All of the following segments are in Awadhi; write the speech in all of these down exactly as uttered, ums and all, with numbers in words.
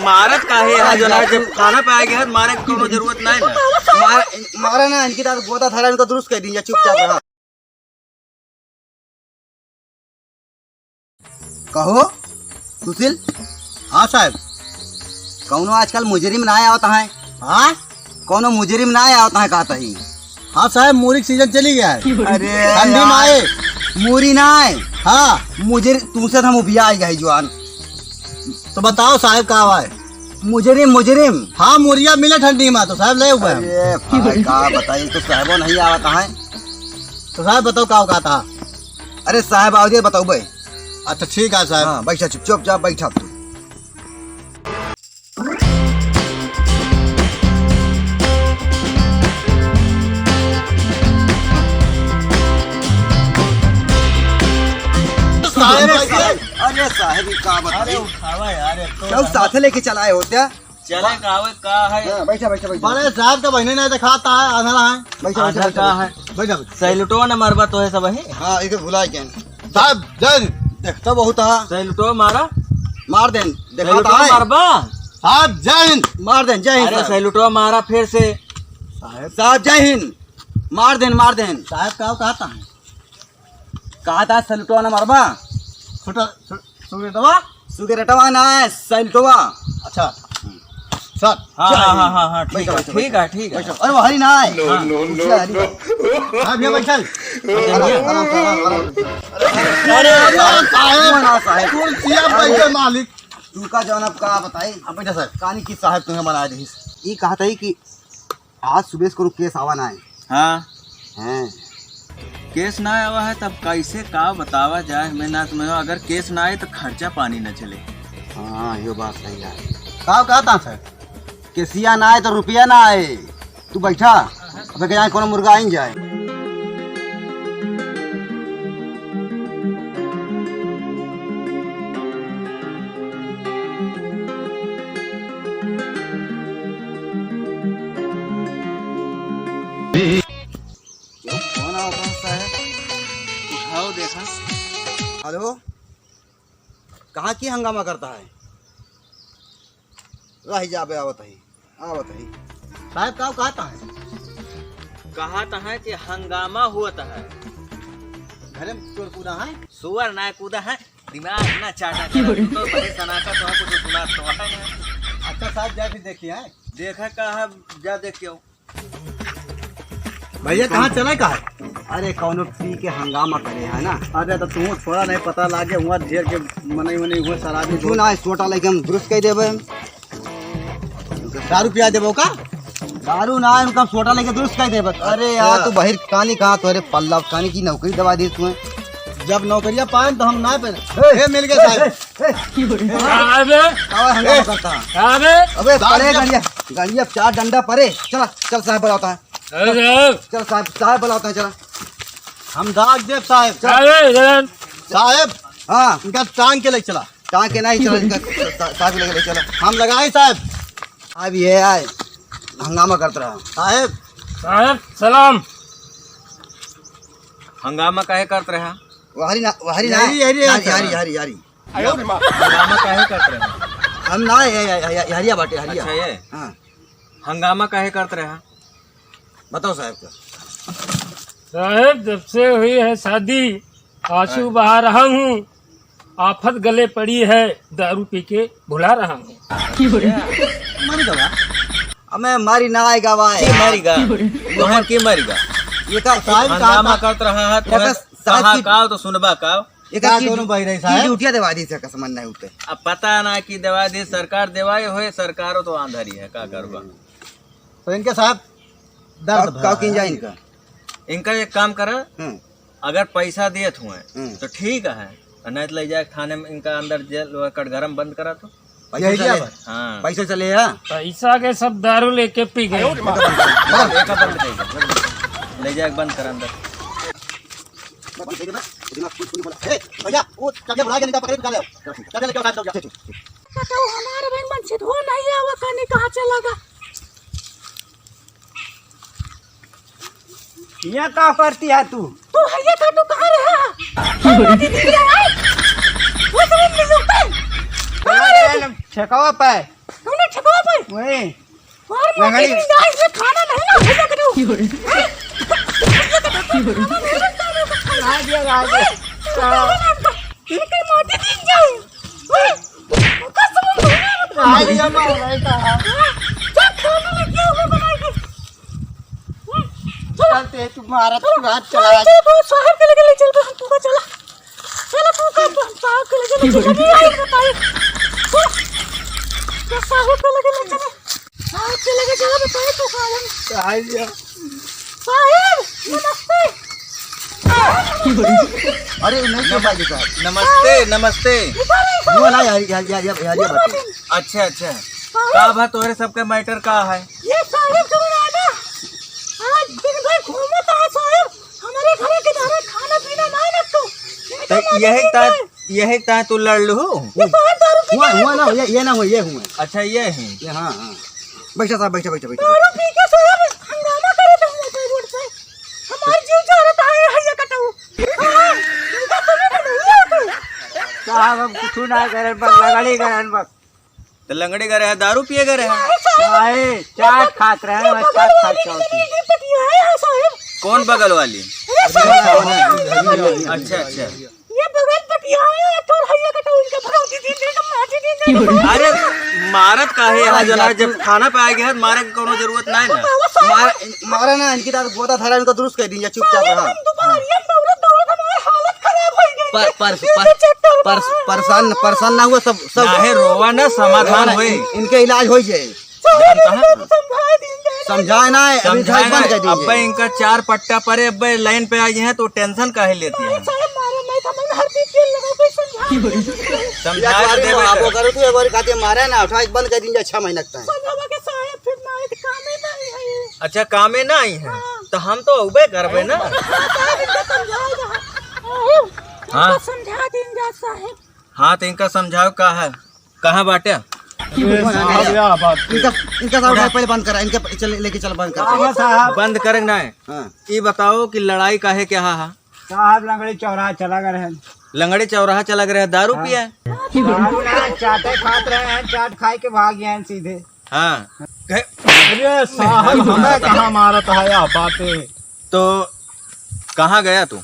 मारत काहे है, जो ना जब थाना पे आ गया है, मारे की कोनो जरूरत नहीं ना। मार, मारा ना, इनकी दादा गोदा धरा, इनको दुरुस्त कर दीजिए, चुपचाप रहा। कहो, सुशील। हाँ साहब। कौनो आजकल मुजरिम ना आवत है? हाँ? कौनो मुजरिम ना आवत है, कहत ही। हाँ साहब, मूरी की सीजन चली गया है। अरे ठंडी में यार, आए। मूरी ना आए। हाँ। मुजरिम, तुमसे तो हम उबिया आई गए जवान। तो बताओ साहब, का हुआ है? मुजरिम, मुजरिम। हाँ, मुरिया मिले ठंडी में, तो साहब ले हुए हैं। अरे भाई, का बताई, तो साहबो नहीं आवत है। तो साहब बताओ, का कहत हा? अरे साहब, आओ दे, बताओ बे। अच्छा, ठीक है साहब। हाँ, बैठा, चुप, चुप, जा, बैठा तू। साहब, अरे साहब, ई का बताई? अरे उठावा यार, एक तो चल, साथे लेके चलाए होत्या। चले का आवे, का है? हाँ, बैठा, बैठा, बैठा। बड़े साहब का बहिने नहीं दिखाता है, आंधरा है। बैठा, बैठा, आंधरा बैठा, का बैठा। है? बैठा, बैठा। सैलुटवा न मरबा तो है सब ही। हाँ, इके भुला गए। साहब, जय हिंद। देखता बहुत है। सैलुटवा मारा। मार देन, दिखाता सैलुटवा है। मरबा। साहब, जय हिंद। मार देन, जय हिंद अरे साहब। सैलुटवा मारा फिर से। साहब। साहब, जय हिंद। मार देन, मार देन। साहब, का कहता है? कहा था सैलुटवा ना मरबा? सुटा-, सु-, सुगेटवा? सुगेटवा ना है, सैलुटवा। अच्छा। सर, हाँ, चल। हाँ, हाँ, हाँ, हाँ, ठीक बैठो, है, बैठो, ठीक बैठो। है, ठीक है। बैठो। अरे, वो हरी ना है। No, no, no, दूसरा हरी no। है। हाँ, भैया, बैठल। आराम, आराम से, आराम, आराम से। अरे, अरे, साहेब, ना, साहेब। कुर्सिया बैठे मालिक। तू का जौन अब का बताई? अब बैठा, साहेब। कहानी की साहेब तुम्हें बना दी। ई कहत ही कि आज सुबह से कोनो केस आवा ना है। हाँ। हैं। केस ना आवा है, तब कैसे का बतावा जाए, हमें ना समझ में। अगर केस ना आए, तो खर्चा पानी न चले। हाँ, यो बात सही है। का कहता है सर? केसिया ना आए, तो रुपया ना आए। तू बैठा, अब के यहाँ कोनो मुर्गा आई जाए। जो फोन आवत है, साहेब, उठाओ, देखा। हेलो, कहाँ की हंगामा करता है? रह जाबे, आवत ही, आवत ही। साहेब, का कहता है? कहता है कि हंगामा होता है। घरे में चोर कूदा है? सुअर ना कूदा है, दिमाग ना चाटा करे। तू तो बड़े सनाटा तो है, कुछ सुना तो है ना। अच्छा साहेब, जा फिर देखिए, हैं? देखा का है, जा देख के आओ। भैया, कहाँ चला का है? अरे, कौनो पी के हंगामा करे है ना। अरे, तो तू थोड़ा नहीं पता लागे, हुआ ढेर के मनई वनई हुए शराबी कुछ ना, सोटा लेके हम दुरुस्त कर देबे। दारू पिया देबो का? दारू ना, उनका सोटा लेके दुरुस्त कर देबे। अरे यार, अच्छा। तू बहिर कानी कहाँ, तोरे पल्ला कानी की नौकरी दवा दी तू। जब नौकरिया पाए तो हम ना पे। ए, ए, मिल गए ए, साहब। ए, ए। अबे। का हंगामा ए। करता है? अबे। अबे, साहब परे जब गड़िया, गड़िया चार डंडा परे। चला, चल साहब बुलाता है। अरे साहब। चल साहब, साहब बुलाता है, चला। हम दाग देब साहब। चल। अरे साहब। साहब। हाँ। इनका टांग के ले चला। टांग के नहीं चला, इनका सा-, साहब लेके ले चला। हम लगाए साहब। अब ये आए, हंगामा करत रहा। साहब। साहब, सलाम। हंगामा काहे करत रहा? वहरी ना, वहरी ना। यारी, यारी, यारी, यारी, यारी। यारी, यारी। हंगामा काहे करत रहा? हम ना, ये, ये, ये, ये, हरिया बाटे, हरिया। अच्छा, ये? हाँ। हंगामा काहे करत रहा? बताओ साहब का। साहब, जब से हुई है शादी, आंसू हाँ। बहा रहा हूँ, आफत गले पड़ी है, दारू पी के भुला रहा हूँ। मरी गवा। अबे मारी ना आएगा भाई। की मारी गा? तोहर की मारी गा? ये का साहब का हंगामा का करत रहा है, ये तोहर का साहब कहा की का तो सुनबा का? एका का की दोनों ड्यू-, भाई रहे की साहब? ड्यूटिया देवा दी से कसम नहीं उठे। अब पता ना कि देवा दी सरकार, देवाई होए, सरकारो तो आंधरी है, का करबा? तो इनके साहब दर्द का, भरा का किन है। जाए इनका? इनका एक काम करा, हम्म। अगर पैसा देत हुए हम्म। तो ठीक है, और नहीं तो ले जाए थाने में, इनका अंदर जेल, वो कटघरा में बंद करा तो। पैसा यही चले? बा? हाँ। पैसा चले है? पैसा के सब दारू लेके पी गए। एका बंद कर दे, ले जाए बंद कर अंदर। बंद कर दे, इतना कुछ नहीं बोला। ए, भैया, वो चाबी भुला के निकाल, पकड़ के निकाल ले आओ। चाबी लेके आओ, साहब, जाओ, जाओ। तो हमारे भाई मन से धो नहीं आवा, कहानी कहाँ चला गा? यहाँ का करती है तू? तू है ये का, तू कहाँ रहा? दीदी, दीदी, आए। वो तो नहीं मिलते। कहाँ रहे तू? ठेकावा पे। ओए, और लंगड़ी। मोटी दिन जाए, इसमें खाना नहीं ना, भैया कटो। हैं? भैया कटो, खाना नहीं ना, खाना। आ गया, आ गया। हैं? खाना नहीं ना, इनके मोटी दिन जाए। हैं? कसम से नहीं ना, आ गया, मैं भाई का। हैं? जा खाना लेके आओ, मैं बनाई के। हैं? चलो। चलते, तुम्हारा चलो, हाथ चला। चलो, चलो, साहब के लगे ले चल, हम तुमको चला। चलो, तू का प-, साहब के लगे ले चले, नहीं आई बताई। तो साहब के लगे ले चले। साहब के लगे चलो, बताई तू का हम। साहब, नमस्ते। अरे, नहीं, नमस्ते, नमस्ते, नमस्ते। ऊपर है, ऊपर। हुआ ना यार, यार, यार, यार, यार, ये बात। अच्छा, अच्छा। साहब। का बा तोहरे सबके matter का है? ये साहब जो है ना, आज दिन भर घूमत है साहब, हमरे घरे के द्वारा खाना पीना ना रखो। तो यही ता, यही ता तू लड़ लू? ये साहब दारू पी हुआ, के हुआ ना, ये, ये ना हुआ, ये हुआ। अच्छा, ये है। ये, हाँ, हाँ। बैठा साहब, बैठा, बैठा, बैठा। दारू पी के साहब हंगामा करे थे हम लोग रोड पे। हमार जीव जा रहा था, ये हैया कटाऊ। हाँ, इनका समझ में नहीं आता। साहब, हम कुछ ना करन, बस लंगड़ी करन, बस। तो लंगड़ी करे है, दारू पिए करे है? नहीं साहब। नहीं, चाट खात रहे हैं, ये बगल चाट खात वाली खात। ये पटिया है, हाँ साहब। कौन बगल वाली? ये साहब। अच्छा, अच्छा। ये बगल पटिया है, तो हैया कटाऊ इनका भगवती दिन दे, माटी दिन दे। अरे, मारत काहे है, जना जब थाना पे आ गया है, मारे की कोनो जरूरत नहीं ना। मार, मारा ना, इनकी दादा गोदा धरा, इनको दुरुस्त कर दीजिए, चुपचाप रहा। हम दोपहरिया में दौड़त दौड़त हमारी हालत खराब हो गई। पर, पर, ये पर, चक्कर पर, में। परेशान, परेशान ना हुआ, सब, सब। काहे रोवा ना, समाधान नहीं, होए। इन-, इनके इलाज हो जाए। जानता है? समझाए दीन जाए। समझाए ना, अभी समझाए बंद ना, कर दीजिए। अब्बे इनका चार पट्टा परे, अब्बे लाइन पे आ गए हैं, तो टेंशन काहे लेती है? साहब, मारो, मैं तो मन हर चीज के लगा कोई समझा। समझा या तो देवे आप कर। वो करो, तू एक बार कहते मारे ना, उठा, एक बंद कर दीजिए, छह महीना तक। समझावा के साहब, फिर ना, ये तो कामे ना आई है ये। अच्छा, कामे ना आई है? हाँ। तो हम तो उबे करबे ना। हाँ, साहब, इनका समझाए जा। हाँ। इनका समझा दीन जा, साहब। हाँ, तो इनका समझाओ का है, कहाँ बाटे? अरे साहब, या बात। इनका, इनका साहब उठा। पहले बंद करा, इनका चल, लेके चल बंद कर। हाँ, साहब। बंद करे ना है। हाँ। ई बताओ कि लड़ाई काहे के हा, हा? साहब, लंगड़ी चौराहा चला गए हैं। लंगड़ी चौराहा चला गए हैं, दारू हाँ। पिए? दारू ना, चाटे खात रहे हैं, चाट खाए के भाग गए हैं सीधे। हाँ। कहे अरे साहब, हमें कहाँ मारत है या बाटे? तो कहाँ गया तू?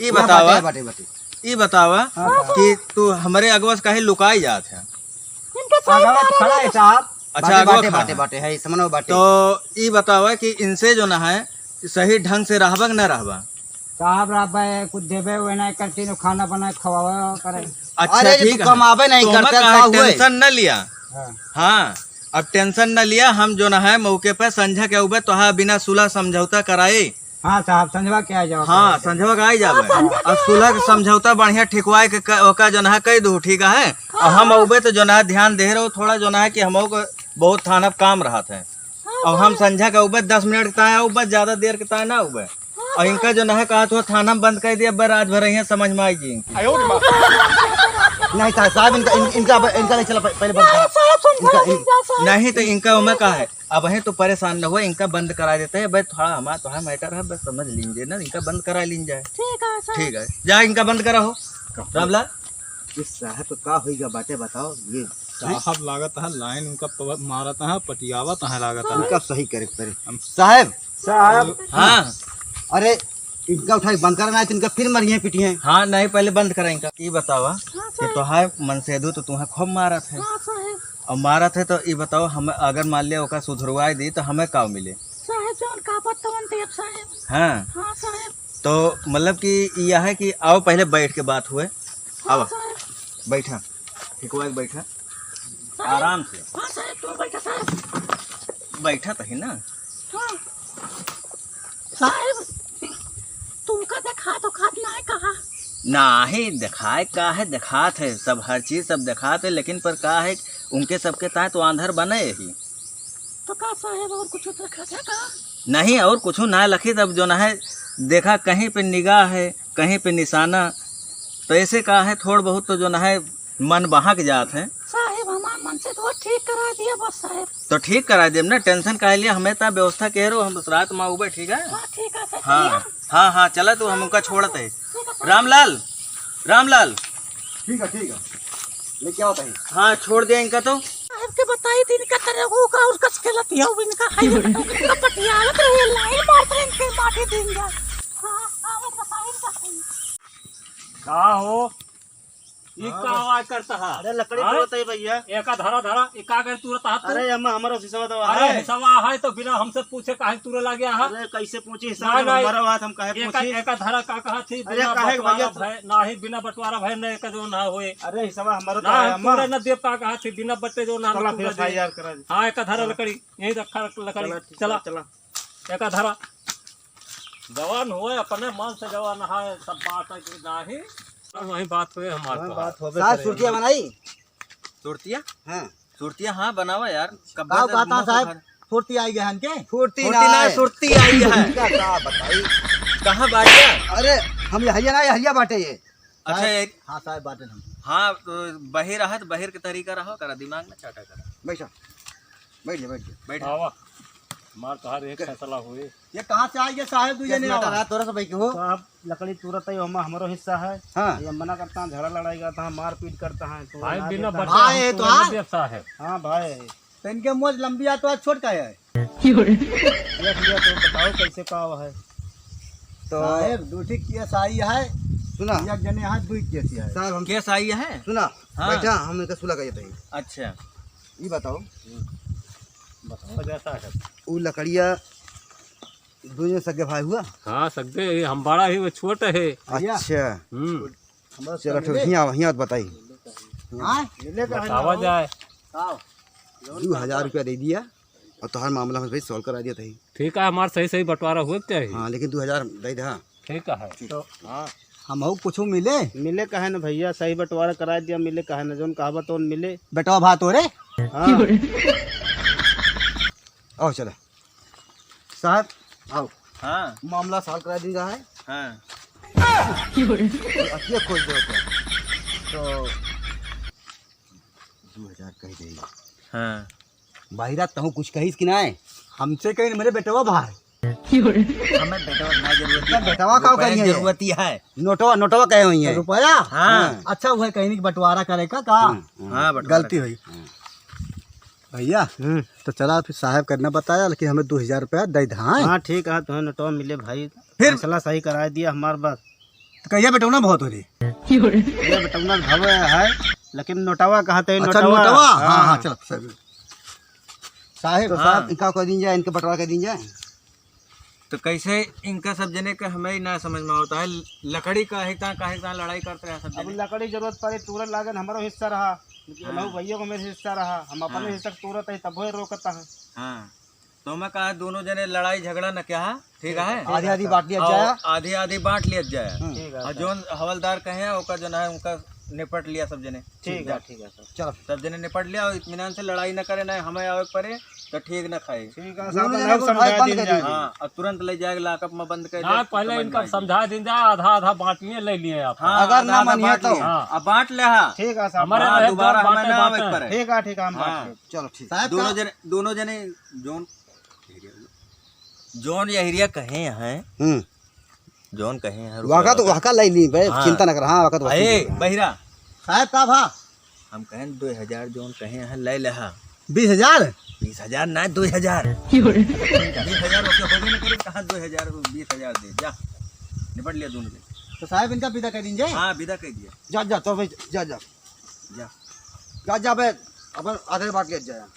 ई या बतावा, बाटे, बाटे, बाटे। ई बतावा हाँ, हाँ। कि तू हमरे अगवा से काहे लुकाई जात है? इनके साथ अगवा मारा खड़ा है जाता। साहब। अच्छा, बाटे, अगवा बाटे, खड़ा बाटे, है। बाटे, है, समनो बाटे। तो ई बतावा कि इनसे जो ना है, सही ढंग से रहबा कि ना रहबा? साहब, रहबे, कुछ देबे हुए ना करती, खाना बनाए, खवावे करे। अच्छा, अरे, ठीक तू है। कमाबे नहीं तो करते, हमें का कहा हुए? टेंशन न लिया। हाँ। हाँ, अब टेंशन न लिया, हम जो ना है मौके पे संझा के उबे तोहा बिना सुलह समझौता कराए। हाँ साहब, संझवा के आ जाओ। हाँ, संझवा के आ जाबे। हाँ, संझवा के और सुलह के समझौता बढ़िया ठिकवाए के क-, ओका जो ना है कह दू, ठीक है? हाँ। और हम उबे तो जो ना है ध्यान दे रहो थोड़ा जो ना है कि हम को बहुत थाना काम रहत है। हाँ, और हम हाँ। संझा के उबे दस मिनट के ताए उबे, ज्यादा देर के ताए ना उबे। हाँ, और इनका हाँ। जो ना है कहा तो थाना में बंद कर दिया, अब्बे रात भर यहाँ समझ में आई जी इनकी। नहीं साहब, साहब इनका, इन-, इनका, इनका नहीं चला, पह-, पहले बंद नहीं, करा। साहब, समझा इनका, इन-, दीजिए, साहब। नहीं तो इनका उम्र का है, अब है तो परेशान न हो, इनका बंद करा देते हैं। बस थोड़ा हमारा, थोड़ा matter है, बस समझ लीजिए ना, इनका बंद करा लीन जाए। ठीक है, साहब। ठीक है, जा इनका बंद करा हो। रामलाल, ये साहब का का होइगा बाटे बताओ, ये साहब लागत है लाइन उनका प-, मारत है, पटियावत है लागत है। उनका सही करे के पड़े। हम साहब। साहब। हाँ। अरे, इनका उठाई बंद करना है तो इनका फिर मरिए पिटिए। हाँ, नहीं, पहले बंद करा इनका। ये बतावा हाँ, कि साहब। तोहार मनसेधु तो तुहा खूब मारत है। हाँ, साहब। और मारत है तो ये बताओ, हम अगर मान लिया ओका सुधरवाए दी तो हमें का मिले? साहब, जौन का पत्तवन देब, साहब। हाँ। हाँ, साहब। तो मतलब कि यह है कि आओ पहले बैठ के बात हुए। हाँ, आवा। साहब। बैठा। ठीक हुआ, बैठा। साहब। आराम से। हाँ, साहब, तू बैठा, साहब। बैठा तो है ना। हाँ। साहब, तुमका देखात उखात ना है कहा? नाही, देखाए का है, देखात है, सब हर चीज सब देखात है, लेकिन पर का है, उनके सबके ताए तो आंधर बने ही। तो का साहेब और कुछ रखा था का? नहीं, और कुछ ना लखी, तब जो ना है, देखा कहीं पे निगाह है, कहीं पे निशाना, तो ऐसे का है, थोड़ बहुत तो जो ना है, मन बहक जात है। साहेब, हमार मनसेधुआ ठीक करा दिया बस साहेब। तो ठीक करा देब ना, tension काहे लिया, हमें ता व्यवस्था कह रहो, हम बस रात में आऊबे, ठीक है? हाँ, ठीक है, सर, हाँ, चलिए। हाँ, हाँ, चला तू, हम उनका छोड़त है। ठीक है, सर। रामलाल, रामलाल। ठीक है, ठीक है, लेके आओ तहीं। हाँ, छोड़ दे इनका तो। के बताई थी इनका तरह को का उसका खेलत हिया, वो इनका खाई, इनका पटियावत रहे, लाइन मारत रहे, इनके माटी दिन जा। हाँ, हाँ, और बताई इनका खाई। का हो? ई हाँ, का बस। आवाज करता है? अरे, लकड़ी हाँ? तोड़त है भैया। एका धरा, धरा, ई का करे तुरत हाथ तू? अरे, अम्मा, हमारा हिस्सा दवा अरे, है। हिस्सा है तो बिना हमसे पूछे काहे तुरे लागे है? अरे, कैसे पूछी हिस्सा नहीं, जब नहीं। हमारा बात हम काहे एका, पूछी? एका धरा का कहा थी, अरे, बिना काहे के बंटवारा भैया? भय, नाही, बिना बंटवारा भय, नहीं, एका जो ना होए। अरे, हिस्सा हमारा ना, तो है, हम अम्मा। तुरे न दे पा कहा थी, बिना बट्टे जो ना चला, हम फिर तुरे दे। एफ आई आर करा दे। हाँ, एका धरा हाँ। लकड़ी, यहीं रखा लकड़ी। चला, ठीक, चला। चला। एका धरा। जवान होए, अपने मन से जवान है, सब बात है कि नाही। वही बात हुए हमारे वही पास। बात होबे साहब, करे। सुरतिया बनाई? सुरतिया? हाँ। सुरतिया, हाँ, बनावा यार। कब का से कहता मुंह साहब? सुखा सुरती आई गया हमके? फुर्ती फुर्ती ना ना, है। सुरती आई है। इनका का बताई? कहाँ बाटिया? अरे, हम यहिया ना, यहिया बाटे ये। अच्छा, साहब, एक हाँ साहब, बाटे हम। हाँ, तो बहिर आहत, बहिर के तरीका रहो, करा दिमाग ना चाटा करा। बैठा, बैठ जा, बैठ जा। बैठ। आवा, मार तोहार एक फैसला हुए। ये कहाँ से आई गया साहब, दू जने आवा? तोरा से भाई के हो? साहब, लकड़ी तुरत है, ओमा हमरो हिस्सा है। हाँ। ये मना करता है, झगड़ा लड़ाई करता है, मारपीट करता है, तो भाई, ना बिना देता है। बता भाई, हम तो तुरंत हाँ। देता है। हाँ भाई। तो इनके मोज लंबी आ तो आज छोट का है? देख लिया तो बताओ कैसे का है? तो साहेब, दू ठी केस आई है। सुना। एक जने हाथ दुई केस है। साहब, हम केस आई है? सुना। हाँ। बैठा, हम इनका सुलह करिए तहीं। अच्छा। ई बताओ। बताओ जैसा है। ऊ लकड़िया दुई जने सगे भाई हुआ? हाँ, सगे, ये हम बड़ा ही, वो छोट है। अच्छा। हम्म। चलो, ठीक, हियाँ, हियाँ बताई। हाँ? मिले का है बतावा ना? जाए। आओ। दू हजार रुपया दे दिया और तोहार मामला में भाई सॉल्व करा दिया तहीं। ठीक है, हमार सही सही बंटवारा हुए के चाहिए। हाँ, लेकिन दू हजार दे दे, हाँ। ठीक है। तो हाँ। हमहू कुछ मिले? मिले काहे न भैया, सही बंटवारा करा दिया, मिले काहे न, जौन कहबा तौन मिले। बेटवा भा तोरे? हाँ। आओ चला। साहब, आओ। हाँ। मामला सॉल्व करा दी जाए। हाँ। अखिया खोल दे ओकर। तो दू हजार कह दे। हाँ। बहिरा तहूँ कुछ कहिस कि नाय? हमसे कहीं मेरे बेटवा भाई। हमें बेटवा ना जरूरत तो है। बेटवा का रुपया करिए? जरूरत ही है। नोटवा, नोटवा कहे हुई है। रुपया? हाँ। अच्छा, वह कहीं की बंटवारा करे का, का? हाँ, हाँ। हाँ, बंटवारा गलती करे। हुई। हाँ। भैया, हम्म। तो चला फिर साहब करना बताया, लेकिन हमें दो हजार रुपया दे दे, हाँ? हाँ, ठीक है, तुम्हें नोटवा मिले भाई। फिर? फैसला सही करा दिया हमार बात। तो कहिया बेटौना बहुत हो रही? ये बेटौना भावे है, लेकिन नोटवा कहते हैं, अच्छा, नोटवा। नोटवा? हाँ, हाँ, हाँ। चलो, सर। साहेब, तो साहब, हाँ। इनका कह दीन जाए, इनके बंटवारा कह दीन जाए। तो कैसे इनका सब जने का हमें ही ना समझ में आवता है, लकड़ी काहे का, काहे का लड़ाई करते हैं सब अब जने? लकड़ी जरूरत पड़े, तुरंत लागन हमारो हिस्सा रहा, हाँ। उनहु भैया को मेरे हिस्सा रहा, हम अपने हाँ। हिस्सा तुरंत है, तब रोकता है। हाँ, तो मैं कहा दोनों जने लड़ाई झगड़ा न क्या है, ठीक है? आधी आधी बांट लिया और जाए। आधी आधी बांट लिया जाए। हम्म। ठीक है, और सर। जोन हवलदार कहे हैं, ओकर जोन है, उनका निपट लिया सब जने। ठीक है, जा। ठीक है, सर। चलो। सब जने निपट लिया और इत्मीनान से लड़ाई न करे, ना हमें आवे के पड़े, तो ठीक न खाए। ठीक है, दोनों साहब, जने अब को समझा भाई बंद दीन कर जाए। दीजिए। हाँ, और तुरंत ले जाके लॉकअप में बंद कर ना, दे, पहले समझ इनका में आई। समझा दीन जाए, आधा आधा बांटिए, ले लिए आप। हाँ, अगर आधा ना आधा मानिए बांट तो। लिए। हाँ। अब बांट ले, हाँ। ठीक है, साहब। हमारे हाँ, रहे दोबारा तो हमें ना बांटे, आवे के बांटे। पड़े। ठीक है, ठीक है, हम हाँ। बांट लेब। चलो, ठीक। साहब दोनों का जने, दोनों जने जोन, जोन यहिरिया कहे हैं, हम्म। जोन कहे हैं, रुपया वाका तो वाका। वाका लाई ली बे, हाँ। चिंता न कर, हाँ, वाका तो वाका अरे, ली। बहिरा। साहब का भा? हम कहें दो हजार जोन कहे हैं, ले ले हा। बीस हजार? बीस हजार ना, दो हजार। क्यों रे? बीस हजार ओके होबे न करे, कहाँ दो हजार, बीस हजार दे, जा। निपट लिया दोनों के। तो साहब इनका विदा कर दीजिए। हाँ, विदा कर दिया। जा, जा, तो भाई, जा, जा। जा। जा, जा बे, अपन आधे बांट ले जा।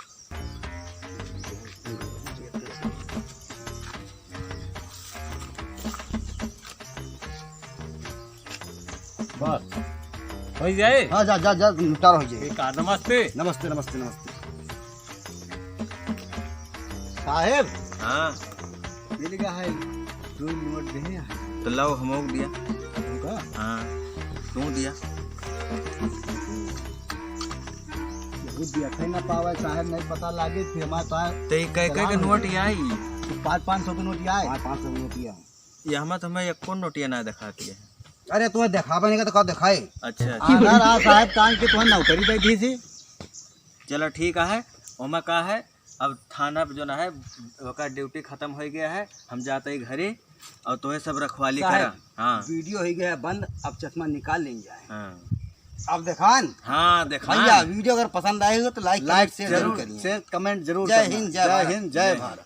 बस, हो जाए। हाँ, जा, जा, जा, निपटारा हो जाए। ठीक है, नमस्ते। नमस्ते, नमस्ते, नमस्ते। साहेब। हाँ। मिल गया है, दो नोट दे हैं। तो लाओ, हम दिया। हमका? हाँ, तू दिया। बहुत दिया, खाई ना पावे, साहेब, नहीं पता लागे, फिर हमारे पास तो ये कह, कह के चलान नोट हो। ये आई? तो पाँच, पाँच सौ के नोट ये आए। पाँच, पाँच सौ के नोट ये आए। ये हमें तो हमें एको नोटिया ना दिखाती है। अरे, तुम्हें दिखावे नहीं का तो कब दिखाए? अच्छा, अच्छा। आधा रहा साहेब, टांग के तुम्हें नौकरी दे दी थी। चलो, ठीक है, ओमा का है, अब थाना पे जो ना है, ओकर ड्यूटी खत्म हो गया है, हम जाते ही घरे, और तोहे सब रखवाली साहब, करा। हाँ। वीडियो हो गया है बंद, अब चश्मा निकाल लेंगे जाए। हाँ। अब देखान। हाँ, देखान। भैया, video अगर पसंद आए हो तो like, like, comment, share जरूर जरूर करिए। Share, comment जरूर जय करना। हिंद, जय जय भारत। हिंद, जय जय भारत।